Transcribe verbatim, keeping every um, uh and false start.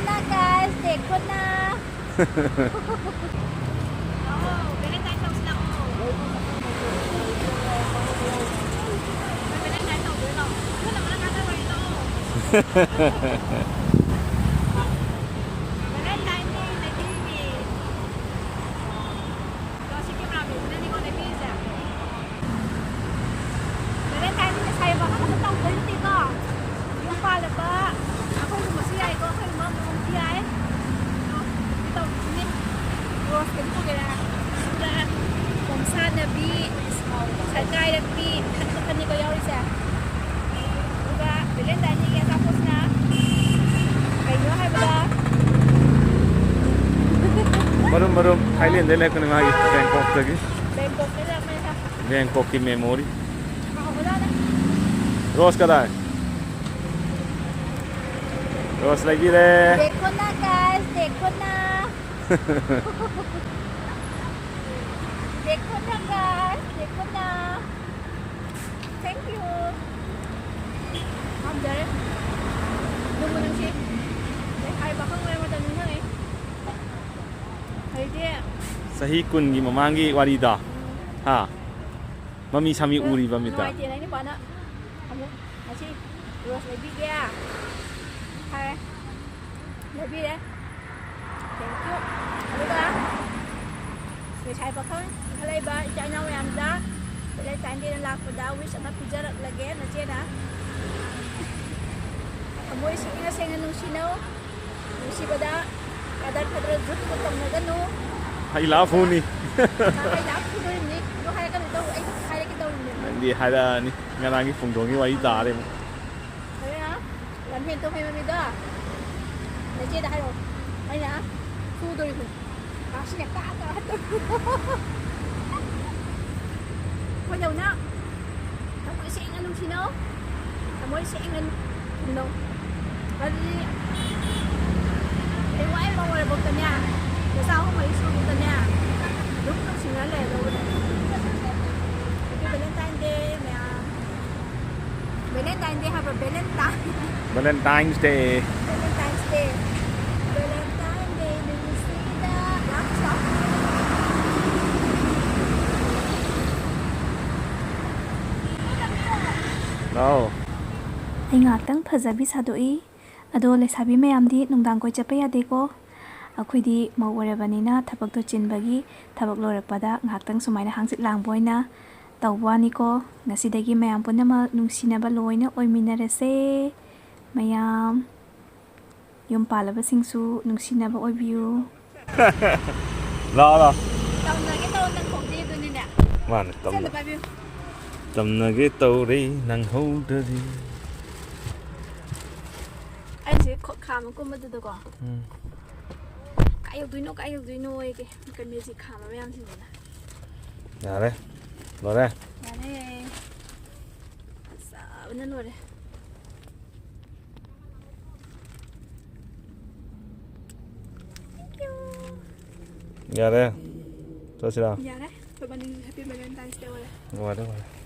Guys, देखो ना। Valentine ꯇꯧꯁꯤ ꯂꯥꯛꯑꯣ꯫ Valentine ꯇꯧꯗꯣꯏꯔꯣ? ꯏꯊꯟꯗ ꯃꯔꯛ ꯃꯔꯛꯇ ꯋꯥꯔꯤ ꯇꯧ꯫ Valentine ꯅꯦ, ꯂꯩꯕꯤꯔꯤꯅꯦ꯫ ꯑꯗꯣ ꯁꯤ camera man ꯁꯤꯅꯅꯤꯀꯣ ꯂꯩꯕꯤꯔꯤꯁꯦ꯫ Valentine ꯅꯦ ꯁꯥꯏ ꯄꯥꯈꯪ ꯑꯃ ꯇꯧꯗꯣꯏꯅꯤꯀꯣ꯫ ꯌꯨꯝ ꯄꯥꯜꯂꯕ ꯑꯩꯈꯣꯏꯒꯨꯝꯕꯁꯨ ꯌꯥꯏꯀꯣ, ꯑꯩꯈꯣꯏꯒꯨꯝꯕ ꯑꯃꯃꯝꯁꯨ ꯌꯥꯏ꯫ ꯑꯗꯣ ꯇꯧꯔꯤꯁꯤꯅꯦ꯫ Rose ꯀꯩꯅꯣ ꯄꯨꯒꯦꯔꯥ? ꯑꯗꯨꯒ ꯈꯣꯡꯁꯥꯟꯅꯕꯤ, ꯁꯔꯀꯥꯏꯔꯛꯄꯤ, ꯃꯈꯟ ꯃꯈꯟꯅꯤꯀꯣ ꯌꯥꯎꯔꯤꯁꯦ꯫ ꯑꯗꯨꯒ Valentine ꯒꯤ ꯑꯆꯥꯄꯣꯠꯁꯤꯅ ꯀꯩꯅꯣ ꯍꯥꯏꯕꯗ ꯃꯔꯨꯝ ꯃꯔꯨꯝ ꯊꯥꯏꯂꯦꯟꯗꯩ ꯂꯩꯔꯛꯄꯅꯦ ꯃꯥꯒꯤ, ꯕꯦꯡꯀꯣꯛꯇꯒꯤ꯫ ꯕꯦꯡꯀꯣꯛꯇꯩ ꯂꯩꯔꯛꯄꯅꯦ꯫ ꯕꯦꯡꯀꯣꯛꯀꯤ memory꯫ ꯍꯥꯎꯕꯖꯥꯠꯅꯦ꯫ Rose ꯀꯗꯥꯏ? Rose ꯂꯩꯕꯤꯔꯦ꯫ देखो ना guys, देखो ना। देखो ना guys, देखो ना। Thank you. ꯄꯥꯝꯖꯔꯦ꯫ ꯅꯨꯡꯕꯨ ꯅꯨꯡꯁꯤ꯫ ꯂꯩꯁꯥꯕꯤ ꯄꯥꯈꯪ ꯑꯣꯏꯔ ꯃꯇꯝ ꯅꯤꯡꯁꯤꯡꯉꯤ꯫ ꯍꯧꯖꯤꯛꯇꯤ ꯆꯍꯤ ꯀꯨꯟꯒꯤ ꯃꯃꯥꯡꯒꯤ ꯋꯥꯔꯤꯗꯣ꯫ ꯍꯥ? ꯃꯃꯤ ꯁꯥꯃꯤ ꯎꯔꯤꯕ ꯃꯤꯠꯇ꯫ ꯅꯨꯡꯉꯥꯏꯇꯦꯅ ꯑꯩ ꯅꯨꯄꯥꯅ ꯑꯃꯨꯛ ꯉꯁꯤ rose ꯂꯩꯕꯤꯒꯦ ꯍꯥꯏꯔꯦ꯫ ꯂꯩꯕꯤꯔꯦ꯫ Thank you꯫ ꯑꯗꯨꯒ ꯂꯩꯁꯥꯕꯤ ꯄꯥꯈꯪ ꯏꯟꯈꯠꯂꯛꯏꯕ ꯏꯆꯥ ꯏꯅꯥꯎ ꯃꯌꯥꯝꯗ Valentine Day ꯗ ꯂꯥꯛꯄꯗ wish ꯑꯃ ꯄꯤꯖꯔꯛꯂꯒꯦ ꯅꯆꯦꯅ꯫ ꯊꯃꯣꯏ ꯁꯦꯡꯅ ꯁꯦꯡꯅ ꯅꯨꯡꯁꯤꯅꯧ꯫ ꯅꯨꯡꯁꯤꯕꯗ ꯀꯗꯔ ꯐꯗꯔ ꯖꯨꯠ ꯐꯨꯠ ꯇꯧꯅꯒꯅꯨ꯫ ꯍꯩ ꯂꯥ ꯐꯨꯅꯤ꯫ ꯍꯩ ꯂꯥ ꯐꯨꯗꯣꯔꯤꯕꯅꯤ꯫ ꯑꯗꯨ ꯍꯥꯏꯔꯛꯀꯅꯨ ꯇꯧ꯫ ꯑꯩ ꯍꯥꯏꯔꯛꯀꯦ ꯇꯧꯔꯤꯅꯦ꯫ ꯅꯪꯗꯤ ꯍꯥꯏꯔꯛꯑꯅꯤ꯫ ꯉꯔꯥꯡꯒꯤ ꯄꯨꯡꯗꯣꯡꯒꯤ ꯋꯥꯔꯤ ꯇꯥꯔꯦ ꯑꯃꯨꯛ꯫ ꯑꯗꯨꯅ ꯂꯝꯍꯦꯟ ꯇꯨꯝꯍꯩꯕ ꯃꯤꯗꯣ ꯅꯆꯦꯗ ꯍꯥꯏꯔꯛꯑꯣ꯫ ꯑꯩꯅ ꯐꯨꯗꯣꯔꯤꯕꯅꯤ꯫ ꯉꯁꯤꯅꯦ ꯀꯥ ꯀꯥ ꯍꯟꯗꯣꯛ꯫ ꯑꯩꯈꯣꯏꯗꯧꯅ ꯊꯃꯣꯏ ꯁꯦꯡꯅ ꯅꯨꯡꯁꯤꯅꯧ꯫ ꯊꯃꯣꯏ ꯁꯦꯡꯅ ꯊꯝꯅꯧ꯫ ꯑꯗꯨꯗꯤ ꯍꯌꯦꯡꯋꯥꯏ ꯃꯧ ꯑꯣꯏꯔꯕꯧꯇꯅꯦ, ꯅꯆꯥ ꯑꯍꯨꯝ ꯃꯔꯤ ꯁꯨꯔꯕꯧꯇꯅꯦ, ꯑꯗꯨꯝ ꯅꯨꯡꯁꯤꯅꯔ ꯂꯩꯔꯗꯧꯕꯅꯦ꯫ Happy Valentine Day ꯃꯌꯥꯝ꯫ Valentine Day ꯍꯥꯏꯕ꯭ꯔꯣ? Valentine꯫ Valentine's Day꯫ Valentine's Day꯫ ꯉꯥꯏꯍꯥꯛꯇꯪ ꯐꯖꯕꯤ ꯁꯥꯗꯣꯛꯏ꯫ ꯑꯗꯣ ꯂꯩꯁꯥꯕꯤ ꯃꯌꯥꯝꯗꯤ ꯅꯨꯡꯗꯥꯡ ꯀꯣꯏ ꯆꯠꯄ ꯌꯥꯗꯦꯀꯣ꯫ ꯑꯩꯈꯣꯏꯗꯤ ꯃꯧ ꯑꯣꯏꯔꯕꯅꯤꯅ ꯊꯕꯛꯇꯣ ꯆꯤꯟꯕꯒꯤ ꯊꯕꯛ ꯂꯣꯏꯔꯛꯄꯗ ꯉꯥꯏꯍꯥꯛꯇꯪ ꯁꯨꯃꯥꯏꯅ ꯍꯥꯡꯆꯤꯠ ꯂꯥꯡꯕ ꯑꯣꯏꯅ ꯇꯧꯕ ꯋꯥꯅꯤꯀꯣ꯫ ꯉꯁꯤꯗꯒꯤ ꯃꯌꯥꯝ ꯄꯨꯝꯅꯃꯛ ꯅꯨꯡꯁꯤꯅꯕ ꯂꯣꯏꯅ ꯑꯣꯏꯃꯤꯟꯅꯔꯁꯦ꯫ ꯃꯌꯥꯝ ꯌꯨꯝ ꯄꯥꯜꯂꯕꯁꯤꯡꯁꯨ ꯅꯨꯡꯁꯤꯅꯕ ꯑꯣꯏꯕꯤꯌꯨ꯫ ꯂꯥꯛꯑꯣ ꯂꯥꯛꯑꯣ꯫ ꯇꯝꯅꯒꯦ ꯇꯧ ꯅꯪ ꯈꯣꯡꯖꯦ ꯑꯗꯨꯅꯤꯅꯦ꯫ ꯃꯥꯅꯦ ꯇꯝꯅ ꯄꯥꯏꯕꯤꯌꯨ꯫ ꯇꯝꯅꯒꯦ ꯇꯧꯔꯦ ꯅꯪꯍꯧꯗ꯭ꯔꯗꯤ꯫ ꯑꯩꯁꯦ ꯈ- ꯈꯥꯝꯃ ꯀꯨꯝꯕꯗꯨꯗꯀꯣ ꯎꯝ꯫ ꯀꯥꯏ ꯌꯧꯗꯣꯏꯅꯣ ꯀꯥꯏ ꯌꯧꯗꯣꯏꯅꯣ ꯑꯩꯒꯤ ꯀꯩꯅꯣꯁꯤ ꯈꯥꯝꯃ ꯃꯌꯥꯝꯁꯤꯡꯁꯤꯅ꯫ ꯌꯥꯔꯦ꯫ ꯂꯣꯏꯔꯦ꯫ ꯌꯥꯔꯦ꯫ ꯐꯖꯕꯅ ꯂꯣꯏꯔꯦ꯫ Thank you. ꯌꯥꯔꯦ꯫ ꯆꯠꯁꯤꯔꯥ? ꯌꯥꯔꯦ꯫ ꯑꯩꯈꯣꯏ ꯃꯅꯤꯡ Happy Valentine's Day ꯑꯣꯏꯔꯦ꯫ ꯂꯣꯏꯔꯦ ꯂꯣꯏꯔꯦ꯫